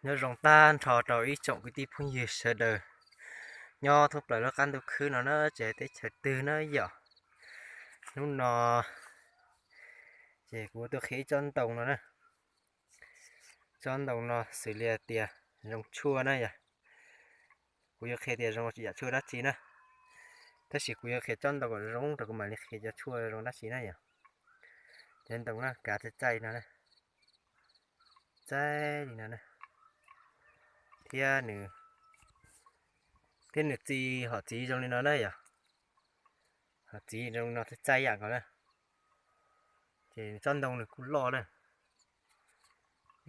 Nyob zoo tag nrho rau ib tsoom kwv tij phooj ywg sawv daws nyob thoob plaws lub qab ntuj khwb no na, tsis hais teb chaws twg na yom. Hnub no ces kuv tuaj qhia ib tsob ntoo no na. Tsob ntoo no xws li tias zoo tshuaj na yom. Kuv yuav qhia tias zoo yam tshuaj dab tsi na, tab sis kuv yuav qhia tsob ntoo kom zoo rau kuv mam li qhia cov tshuaj zoo dab tsi na yom. Cov ntoo na kav txaij txaij li no na, txaij li no na, thiab nws, thiab nws txi, hom txiv zoo li no na yom. Hom txiv zoo li no txaij txaij yam nkaus na. Ces tsob ntoo nws kuj loj na,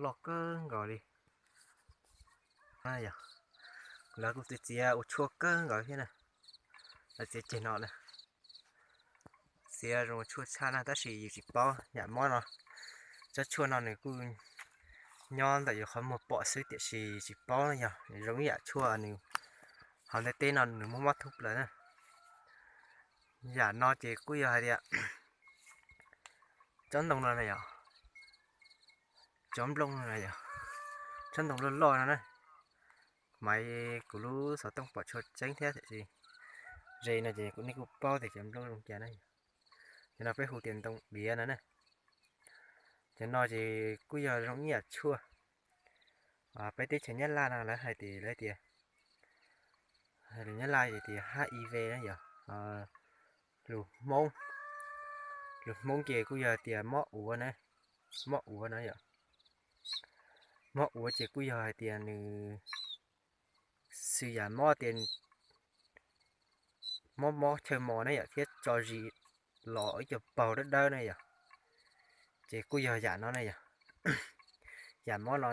loj kawg nkaus li. Yog, lawv kuj txiav txiav ua tshuaj kawg nkaus thiab na. Lawv txiav ceg no na, txiav zoo tshuaj tshaj na, tab sis yus tsis paub yam mob no. Tsob tshuaj no nws kuj nyob ntawm yus qhov muag pom xwb, tiam sis tsis paub yog nws zoo ib yam tshuaj nws hauv ntiaj teb no nws muaj mob thoob plaws na. Yam no ces kuj yog hais tias tsob ntoo no na yog, tsob nplooj no na yog, tsob ntoo loj loj no na. Maiv kuv lub xov tooj pom tshua tseeb thiab tiam sis ze no ces kuv, nej kuj paub tias cov nplooj zoo cas na. Cov no peb hu tias ntoo diav no na. Cov no ces kuj yog zoo ib yam tshuaj. Peb teb chaws Nyab Laj no lawv hais tias, lawv tias, lus Nyab Laj ces tias H I V na yog. Lus Hmoob, lus Hmoob ces kuj yog tias mob uav na, mob uav no yom. Mob uav ces kuj yog hais tias nws xws yam mob tias mob mob chaw mos na yom, thiab tso zis los ib co paug dawb dawb na yom. Ces kuj yog yam no na yom. Yam mob no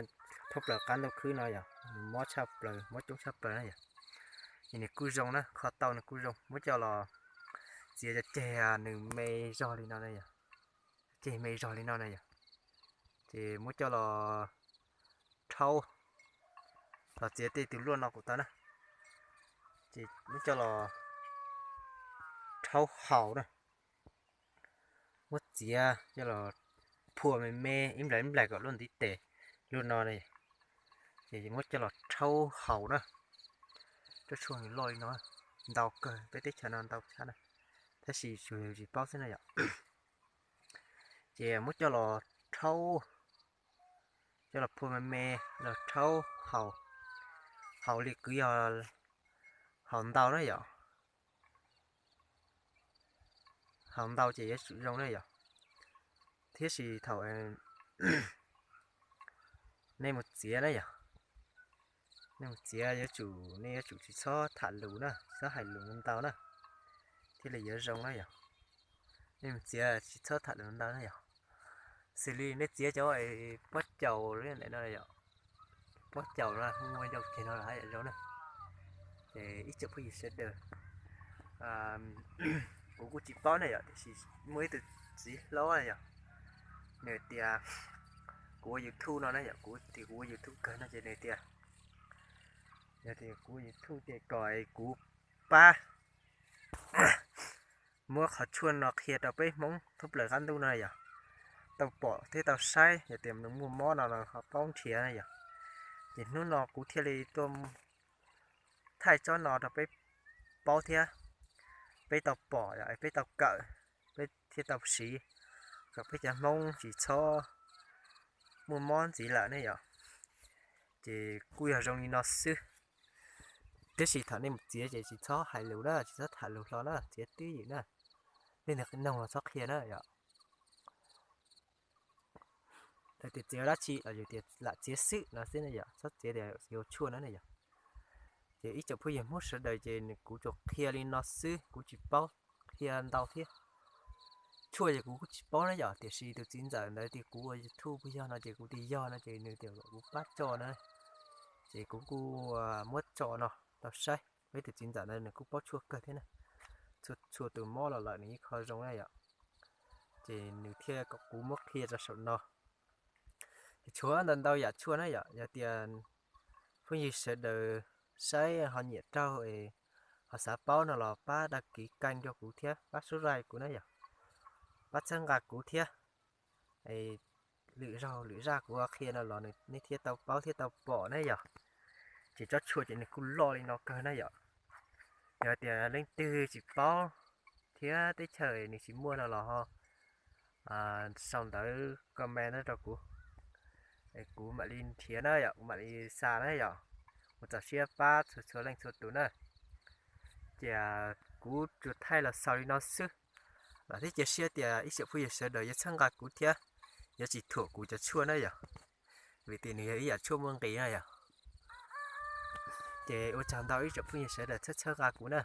thoob plaws qab ntuj khwb no yom, nws mob tshaj plaws, mob coob tshaj plaws na yom. Ces nws kuj zoo na, kho tau nws kuj zoo, muab coj los txiav cov ceg nws me zog li no na yom, ceg me zog li no na yom. Ces muab coj los rhaub, los txiav tej tus luaj no kuj tau na. Ces muab coj los rhaub haus na, muab txiav coj los phua me me ib nplais ib nplais kom luaj ntiv tes luaj no na. Ces muab coj los rhaub haus na. Rhaub tshuaj nws loj li no, ntau kawg, peb teb chaws no ntau tshaj na, tab sis tsuas yus tsis paub xwb na yom. Ces muab coj los rhaub, coj los phua me me, los rhaub haus, haus li kwv yog haus ntau na yom. Haus ntau ces yuav tsum zoo na yom. Thiab sis thaum nej mus txiav na yom, nej mus txiav yuav tsum, nej yuav tsum tsis txhob tham lus na, txhob hais lus ntau na, thiaj li yuav zoo na yom. Nej mus txiav tsis txhob tham lus ntau na yom. Xws li nej txiav cov pob caus li ntawm no yom, pob caus no hu ua ncau ceg no los haj yam zoo na. Ces ib tsoom phooj ywg sawv daws, kuv kuj tsis paub na yom, tiam sis muaj ib tug txiv hlob na yom, nws tias kuv ua YouTube no na yom, kuv tias kuv ua YouTube kawg no ces nws tias, yog tias kuv ua YouTube ces kom kuv pab muab qhov tshuaj no qhia rau peb Hmoob thoob plaws qab ntuj no yom, tau pom thiab tau saib, yog tias nws muaj mob no los ho paub nrhiav na yom. Ces hnub no kuv thiaj li tuaj thaij tsob no rau peb paub thiab, peb tau pom, peb tau kawm, peb thiaj tau siv, kom peb cov Hmoob tsis txhob muaj mob ntxiv lawm ne yom. Ces kuj yog zoo li no xwb, tiam sis thaum nej mus txiav ces tsis txhob hais lus na, tsis txhob tham lus hlo na, txiav twj ywm na, leej twg noog los txhob qhia na yom. Txawm tias txiav dab tsi los yus tias lam txiav xwb no xwb ne yom, txhob txiav tias yuav tshuaj na ne yom. Ces ib tsoom phooj ywg Hmoob sawv daws ces kuv tsuas qhia li no xwb, kuv tsis paub qhia ntau thiab. Tshuaj ces kuv kuj tsis paub na yom, tiam sis tus txiv ntxawm ntawd tias kuv ua YouTube puas yog no ces kuv tias yog no ces nws tias kom kuv pab tso na, ces kuv kuj muab tso no rau saib. Peb tus txiv ntxawm ntawd nws kuj paub tshuaj kawg thiab na, txhua txhua tus mob los lawm nws yeej kho zoo na yom. Ces nws thiaj kom kuv muab qhia rau saum no. Ces tshuav ntau ntau yam tshuaj na yom, yog tias phooj ywg sawv daws saib ho nyiam raug es ho xav paub no los pab đăng ký kênh rau kuv thiab pab subscribe kuv na yom, pab txhawb nqa kuv thiab. Es lwm zaug lwm zaj kuv qhia no los nej thiaj tau paub thiaj tau pom ne yom. Ces tsob tshuaj ces nws kuj loj li no kawg na yom. Yog tias leej twg tsis paub thiab teb chaws nws tsis muaj no los ho sau ntawv comment na rau kuv, kuv mam li nrhiav na yom, kuv mam li xa na yom. Kuv txaus siab pab txhua txhua leej txhua tus na. Ces kuv tsuas thaij los xaus li no xwb. Vam thiab cia siab tias ib tsoom phooj ywg sawv daws yuav txhawb nqa kuv thiab yuav tsis thuam kuv cov tshuaj na yom, vim tias nws yog ib yam tshuaj muaj nqis na yom. Ces ua tsaug ntau ib tsoom phooj ywg sawv daws txhawb txhawb nqa kuv na.